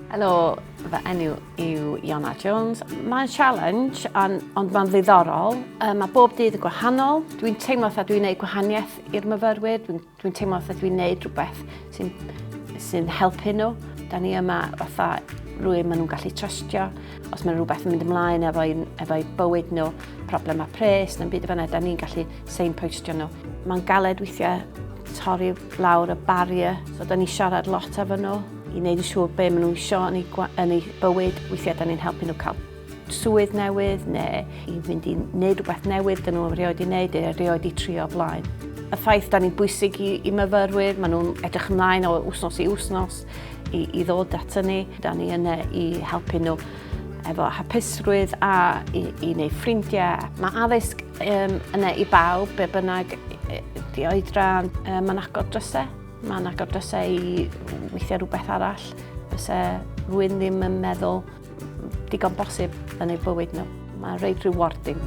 Helo, fy enw yw Iona Jones. Mae'n challenge, ond, ond mae'n ddiddorol. Mae bob dydd yn gwahanol. Dwi'n teimlo fatha dwi'n neud gwahaniaeth i'r myfyrwyr. Dwi'n dwi teimlo fatha dwi'n neud rhywbeth sy'n sy helpu nhw. Da ni yma fatha rhywun maen nhw'n gallu trystio. Os mae rhywbeth yn mynd ymlaen efo'u efo bywyd nhw, problemau pres neu'n byd o fanna, da ni'n gallu signpostio nhw. Mae'n galed weithiau torri lawr y barrier, so da ni'n siarad lot efo nhw i wneud yn siŵr be maen nhw isio yn eu, yn eu bywyd. Weithiau da ni'n helpu nhw cael swydd newydd neu i fynd i wneud rhywbeth newydd dyn nhw erioed i wneud neu erioed i trio blaen. Y ffaith da ni'n bwysig i, i myfyrwyr, maen nhw'n edrych ymlaen o wsnos i wsnos i, i ddod ato ni. Da ni yna i helpu nhw efo hapusrwydd a i, i wneud ffrindiau. Mae addysg um, yna i bawb, be bynnag di oedran, um, mae'n agor drysau. Mae'n agor drysau i weithio rhywbeth arall. Fysa rhywun ddim yn meddwl digon bosib yn eu bywyd nhw. Mae'n reit rewarding.